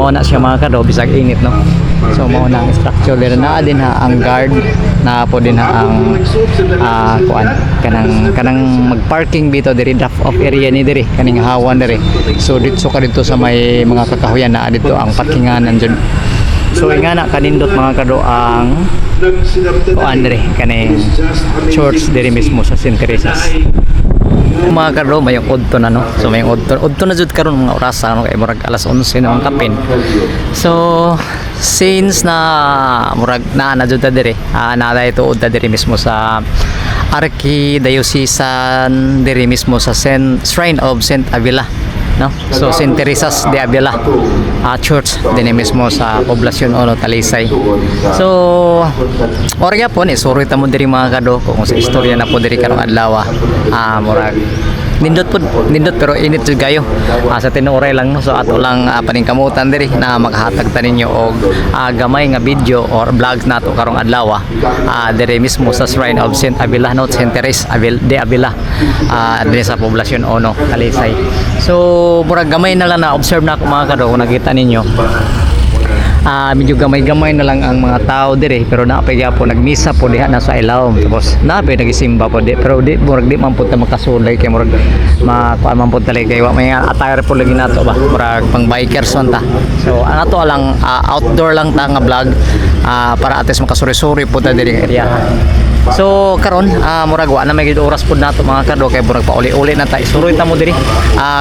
Mao na siya, mga kado, bisag init, no. So mao na ang structure dira, naa din ha ang guard na po din ha ang kuan kanang kanang magparking bito diri, drop off area ni diri, kaning hawan diri. So dito ka dito sa may mga kakahuyan na dito ang parkinganan jud. So ingana kanindot, mga kado, ang kuan diri, kaning church diri mismo sa St. Teresa's, mga kado. Mayong udto na, no. So mayong udto, udto na jud karon mga orasa, no, kay murag alas 11 na ang kapin. So since na murag naa na jud ta diri, naa tuod ta diri mismo sa Archidiocesan diri mismo sa Saint Shrine of Saint Avila, no. So Saint Teresa's de Avila Church dinhi mismo sa Poblacion Uno, Talisay. So ora gyapon isuroy ta mo diri, mga kado, kung sa istorya na po diri karong adlaw. Murag nindot pud, nindot, pero init jud kayo sa tinuoray lang, no. So ato lang paningkamutan diri na makahatag ta ninyo og gamay nga video or vlogs nato karong adlaw diri mismo sa Shrine of Saint Avila, no, Saint Teresa de Avila diri sa Poblacion Uno, Talisay. So murag gamay na lang na observe na ako, mga kado. Kung nakita ninyo, medyo gamay-gamay na lang ang mga tao dire, pero naa pa gyapon nagmisa po diha na sa ilawom, tapos naa pa nagisimba po di, pero di murag di man pud ta makasulay kay murag makuan man pud tali kay wa may attire po lagi nato ba, murag pang bikers man ta. So ang ato lang outdoor lang ta nga vlog para at least makasuri-suri po ta diri nga area. So karon murag wa na may gid oras pud nato, mga kado, kay murag pauli-uli na ta. Isuroy ta mo diri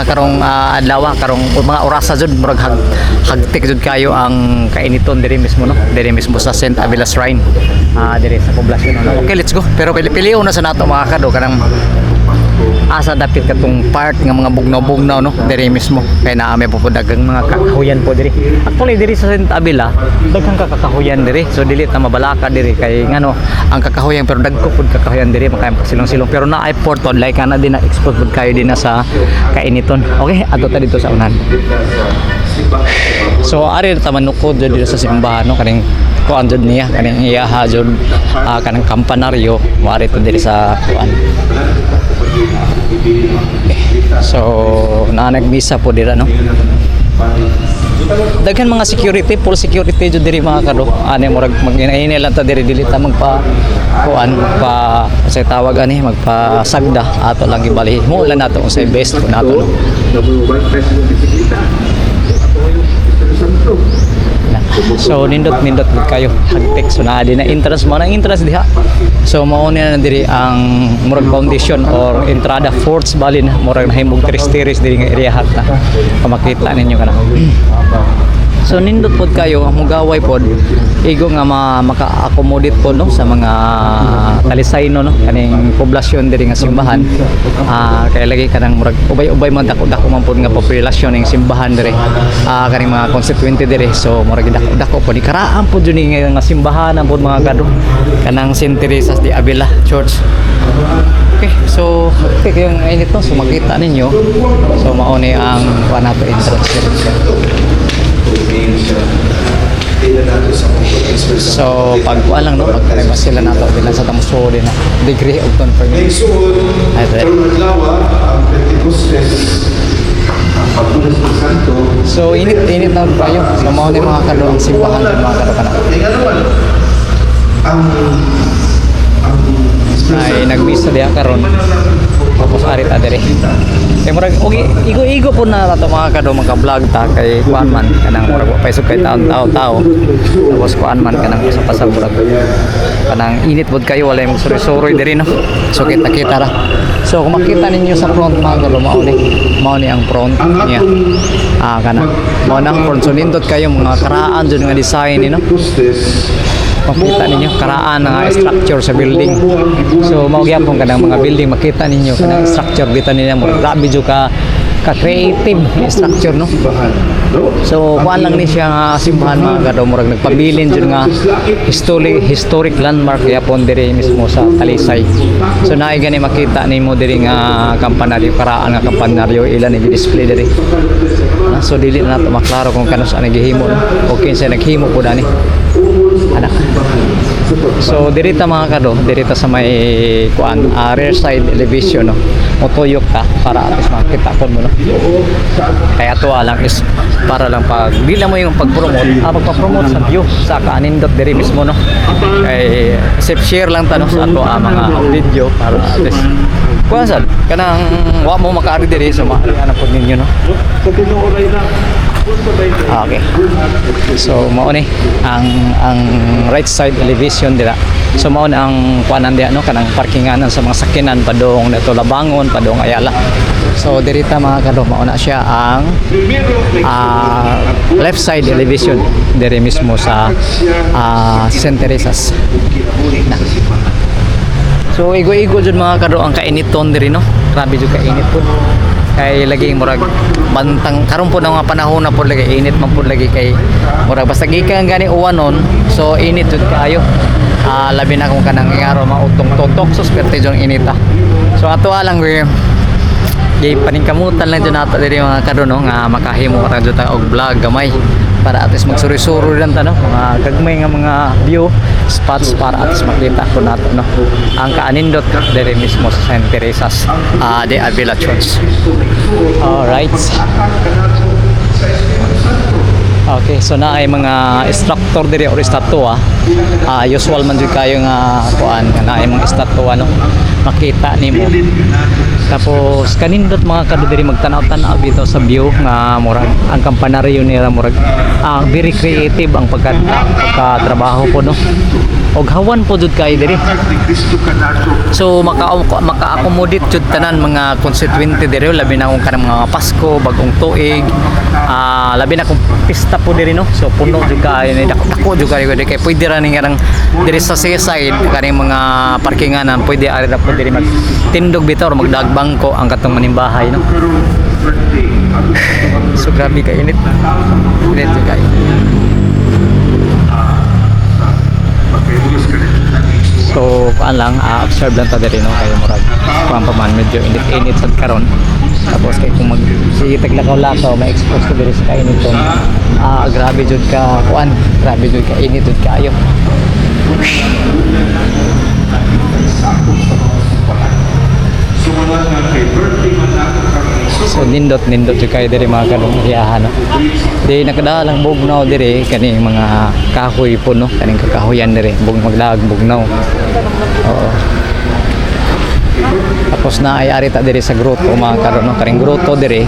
karong adlaw, karong mga orasa jud, murag hagtik jud kayo ang kainiton diri mismo, no, diri mismo sa St. Avila Shrine diri sa poblasyon, no. Okay, let's go. Pero pili-pili na sa nato, mga kado, kanang asa dapit katong part nga mga bugnaw-bugnaw, no, diri mismo kay naa may po daghang mga kakahuyan po diri. Actually, diri sa St. Avila daghang kakahuyan diri, so dili ta mabalaka diri kay ngano ang kakahuyan, pero dagko pud kakahuyan diri, makaya makasilong-silong, pero naay port like kana din na expose pud kayo din na sa kainiton. Okay, adto ta dito sa unahan. So ari ta manukod jud dito sa simbahan, no, kaning kuan jud niya, kaning iyaha jud kanang kampanaryo, moari to diri sa kuan. So naa nagmisa po dira, no. Daghan mga security, full security jud diri, mga kado. Ani murag mag-inainay lang ta diri, dili ta magpa kuan pa sa tawag ani, magpa sagda. Ato lang gibali mo lang nato unsay best po nato, no. Bisikleta. Ato yung Espiritu Santo. Na. So nindot nindot gud kayo, hagtik. So naa din na entrance mo, nang entrance diha. So mao ni na diri ang murag foundation or entrada forts balin, murag nahimog tiris-tiris diri nga area na pamakita ninyo kana. So nindot pod kayo, mugaway pod, igo nga maka-accommodate pod, no, sa mga Talisayno, no, kaning poblasyon diri nga simbahan. Kay lagi kanang murag ubay-ubay man, dako-dako man pod nga populasyon ning simbahan diri. Kaning mga constituente diri. So murag dako-dako pod ni karaan pod jud ni nga simbahan ang pod, mga kado. Kanang St. Teresa's de Avila Church. Okay, so okay kayong init, no. So makita ninyo. So mao ni ang kuan nato, entrance diri. So pag kuan lang, no, pag sila nato bilang sa tamuso din na degree of confirmation. Igsuon, Ay, pre. karong adlaw ang Pentecostes, ang pagbulas ng Santo. So init init na kayo. So mao ni, mga kado, ang simbahan din, mga kado, kana. Kaya nga naman, ang Espiritu Ay Santo, nagmisa diha karon. Tapos ari ta diri. Kay murag okay, igo-igo po na nato, mga kado, maka-vlog ta kay kuan man kanang murag wa pa kay taon tao tao. Tapos kuan man kanang sa pasag murag kanang init pod kayo, walay magsuri-suroy diri, no. So kita-kita ra. So kung makita ninyo sa front, mga kado, mao ni ang front Ang niya. atong Kana. Mao na ang front. So nindot kayo mga karaan jud nga design ni, no. Pentecostes, Makita ninyo karaan nga structure sa building. So mao gyapon kanang mga building, makita ninyo kanang structure bitaw nila mo. Grabe jud ka creative nga structure, no. Simbahan, no? So kuan lang ni siya nga simbahan, mga kado, murag nagpabilin jud nga historic historic landmark gyapon diri mismo sa Talisay. So naay gani makita nimo diri nga kampanaryo, karaan nga kampanaryo ila ni display diri. So dili na nato maklaro kung kanus ang gihimo, no? O kinsa naghimo po dani. Anak. So dirita, mga kado, dirita sa may kuan, rear side elevation, no. Motuyok ka para at least makita po mo, no. Kaya tuwa lang is para lang pag di lang mo yung pag-promote, magpa-promote sa view sa kaanindot diri mismo, no. Kay safe share lang ta, no, sa ato mga video para at least kuan sad kanang wa mo makaari diri, so maari na pod ninyo, no. Sa tinuoray na. Okay. So mao ni ang right side elevation dira. So mao na ang kuanan diha, no, kanang parkinganan sa mga sakyanan padung nato Labangon, padung Ayala. So dirita, mga kado, mao na siya ang left side elevation diri mismo sa St. Teresa's. Na. So igo-igo jud, mga kado, ang kainiton diri, no. Grabe jud kainit pud. Kay lagi murag bantang karon po na nga panahon na pud lagi init man pud lagi, kay murag basta gikan gani uwanon, so init jud kaayo. Labi na kung kanang ingaro mautong tutok, so perte jud ang inita. So ato lang we gi paningkamutan lang jud nato diri, mga kado, no, nga makahimo ra jud ta og vlog gamay para at least magsuri-suri lang ta, no, mga gagmay nga mga view spots para at least makita ko nato, no, ang kaanindot diri mismo sa St. Teresa's de Avila Church. Alright. Okay, so na ay mga structure diri or estatwa. Usual man jud kayo nga kuan nga naay mga estatwa, no. Makita nimo. Tapos kanindot, mga kado, diri magtanaw-tanaw bitaw sa view nga murag ang kampanaryo nila murag very creative ang pagkatrabaho po, no. Og hawan po jud kayo diri. So maka-accommodate jud tanan mga constituente diri, labi na kung kanang mga Pasko, Bagong Tuig, labi na kung pista po diri, no. So puno jud kaayo ni, dako dako jud kaayo diri, kay pwede ra ning kanang diri sa seaside kaning mga parkinganan, pwede ari ra po diri magtindog bitaw or magdagbangko ang katong manimbahay, no. So grabe ka init. Init jud kaayo. So, kuan lang, observe lang ta diri, no, kay murag kuan pa man, medyo init-init sad karon. Tapos kay kung mag sige taglakaw-lakaw, ma-expose ka diri sa kainiton. Grabe jud ka kuan, grabe jud ka init jud kaayo. Sumala nga kay birthday man nato kang So nindot nindot jud kayo diri, mga kadong iyahan, no. Di nakadalang bugnaw diri kaning mga kahoy po, no, kaning kakahoyan diri bug maglaag bugnaw. Oo. Tapos na ay ari ta diri sa grotto, mga karon, no, kaning grotto diri,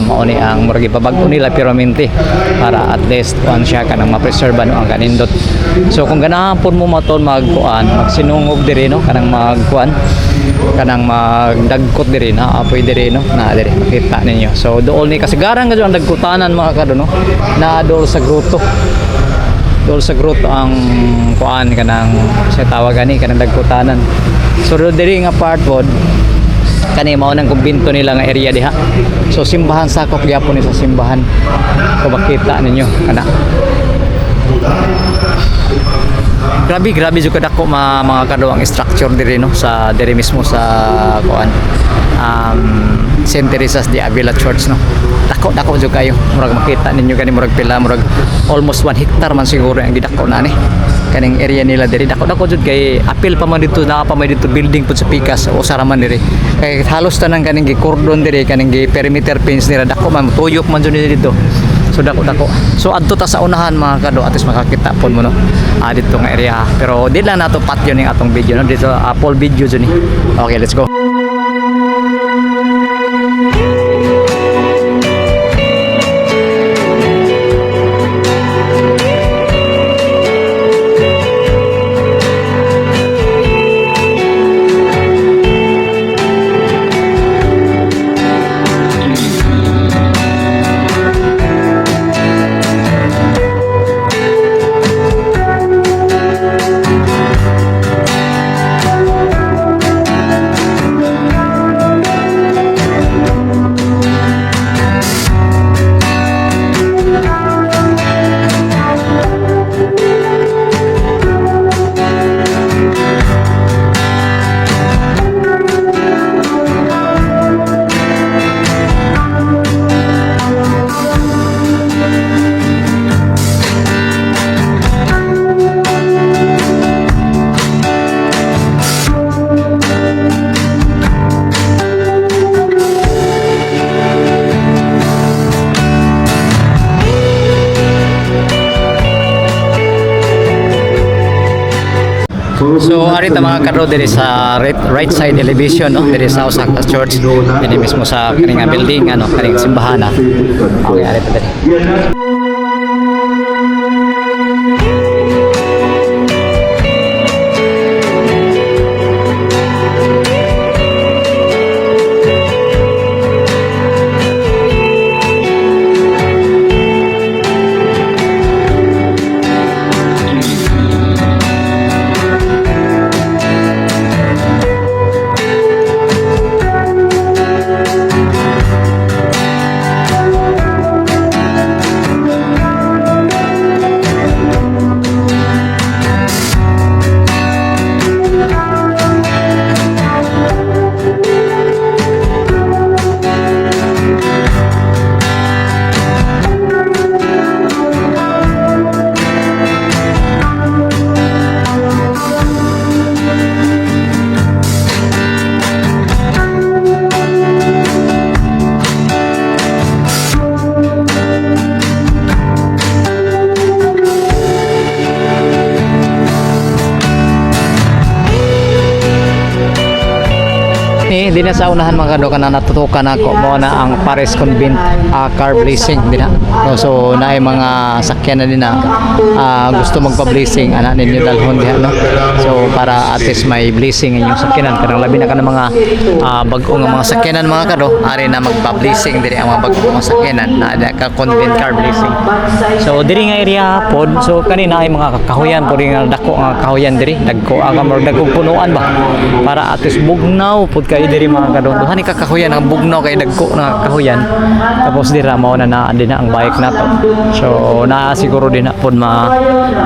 mao ni ang murag ipabag-o nila permanente para at least kuan siya kanang ma-preserve, ano, ang kanindot. So kung ganahan pud mo maton magkuan, magsinungog diri, no, kanang magkuan, kanang magdagkot diri na apoy diri, no, na diri makita ninyo. So dool ni kasigaran ka ang dagkotanan, mga karon, no, na dool sa grotto, dool sa grotto ang kuan kanang sa tawag gani kanang dagkutanan. So do diri nga part pod kani mao nang kumbinto nila nga area diha. So simbahan, sakop gyapon ni sa simbahan kung makita ninyo kana. Grabe, grabe jud kadako mga kado ang structure diri, no, sa diri mismo sa kuan, St. Teresa's de Avila Church, no. Dako dako jud kayo. Murag makita ninyo kani murag pila, murag almost 1 hectare man siguro ang gidako na ni kaning area nila diri. Dako dako jud kay apil pa man dito, naa pa man dito building pud sa pikas o sara man diri, kay halos tanan kaning gi-cordon diri, kaning gi perimeter fence nila, dako man, tuyok man jud nila dito. So dako dako. So adto ta sa unahan, mga kado, at least makakita pod mo, no. Dito nga area. Pero di lang nato patyon yung atong video, no. Dito full video jud ni. Okay, let's go. So ari ta, mga kadro, diri sa right side elevation, no, diri sa usa ka church diri mismo sa kaning nga building, ano, kaning simbahan na. Okay, ari ta diri. Ni di na sa unahan, mga kadro, kana natutukan ako mo na ang Paris Convent car blessing din na. No, so naay mga sakyan na din na gusto magpa-blessing ana ninyo dalhon diha, no. So para at least may blessing inyong sakyanan, kanang labi na kanang mga bag-o nga mga sakyanan, mga kadro, ari na magpa-blessing diri ang mga bag-o mga sakyanan na ada ka convent car blessing. So diri nga area pod, so kanina ay mga kahuyan pod nga dako nga kahuyan diri, dagko aga mo dagkong punuan ba para at least bugnaw pod kayo diri, mga kadon. Duha ni ka kahuyan ang bugnaw kay dagko na kahuyan. Tapos dira mao na naa din na ang bike nato. So naa siguro din na pod ma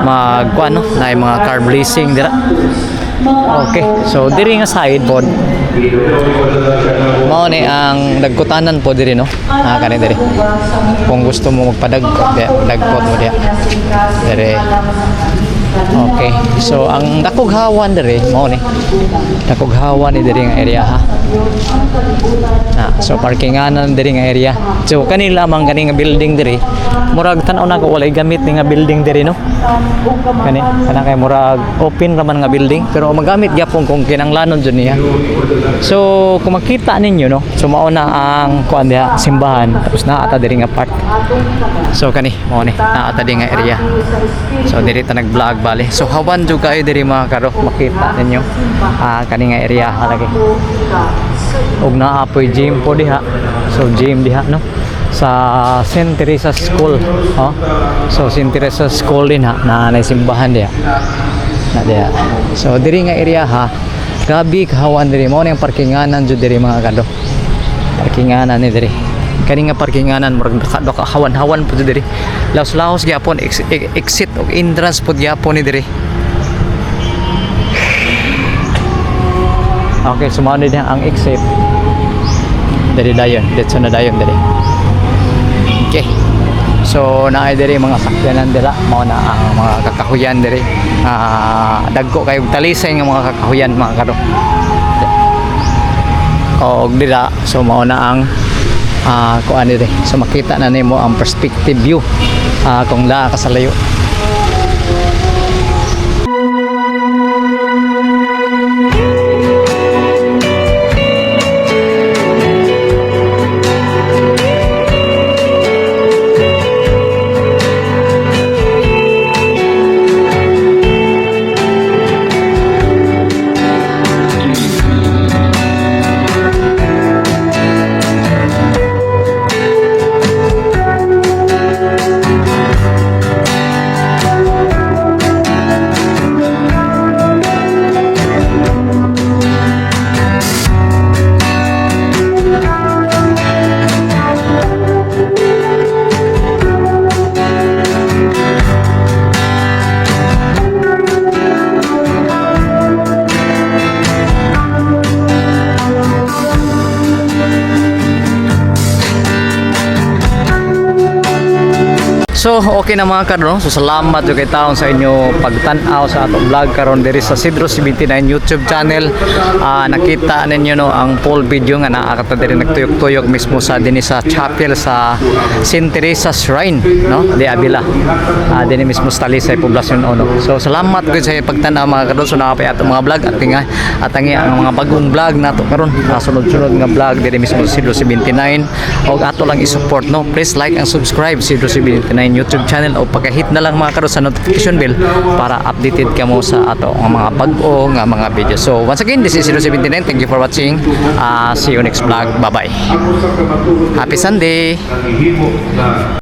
mag kuan, no, na mga car blessing dira. Okay, so diri nga side pod mao ni ang dagkutanan po diri, no. Ah, kani diri. Kung gusto mo magpadagkot diya, dagkot mo diya. Diri. Okay. So ang dakog hawan diri mao ni. Dakog hawan ni diri nga area ha. Ah, so parkinganan diri nga area. So kani lamang kani nga building diri. Murag tan-aw na ko walay gamit ni nga building diri, no. Kani kana kay murag open raman nga building pero magamit gyapon kung kinanglanon jud niya. So kung makita ninyo, no, so mao na ang kuan diha, simbahan, tapos naa ata diri nga part. So kani mao ni naa ata diri nga area. So diri ta nag-vlog bali. So hawan jud kayo diri, mga karo, makita ninyo. Ah, kani nga area ha lagi. Ug naa poy gym po diha. So gym diha, no, sa St. Teresa School. Oh. So St. Teresa School din ha na nay simbahan diha. Na diha. So diri nga area ha. Grabe kahawan diri, mao ni ang parkinganan jud diri, mga kado. Parkinganan ni diri. Kani nga parkinganan murag daka hawan-hawan po diri. Laos-laos gyapon exit og entrance pod gyapon ni diri. Okay, so mao ni ang exit. Diri dayon, diretso na dayon diri. Okay. So naay diri mga sakyanan dira, mao na ang mga kakahuyan diri. Ah, dagko kayo talisay nga mga kakahuyan, mga kado. Og dira, so mao na ang kuan diri. So makita na nimo ang perspective view kung naa ka sa layo. okay na, mga kadro. So salamat jud kay taon sa inyo pagtan-aw sa atong vlog karon diri sa Sidro 79 YouTube channel. Nakita ninyo, no, ang full video nga naa ka ta diri nagtuyok-tuyok mismo sa dinhi sa chapel sa St. Teresa Shrine, no, de Avila. Dinhi mismo sa Talisay, Poblacion Uno. So salamat gud sa inyong pagtan-aw, mga kadro. So naa pay atong mga vlog at tinga at ang mga bagong vlog nato karon. Sunod-sunod nga vlog diri mismo sa Sidro 79 og ato lang i-support, no. Please like and subscribe Sidro 79 YouTube channel o pagka-hit na lang, mga karon, sa notification bell para updated ka mo sa ato ang mga bag-o nga mga video. So once again, this is Sidro 79. Thank you for watching. See you next vlog. Bye bye. Ang usa ka matuod Happy Sunday. nangihimo na.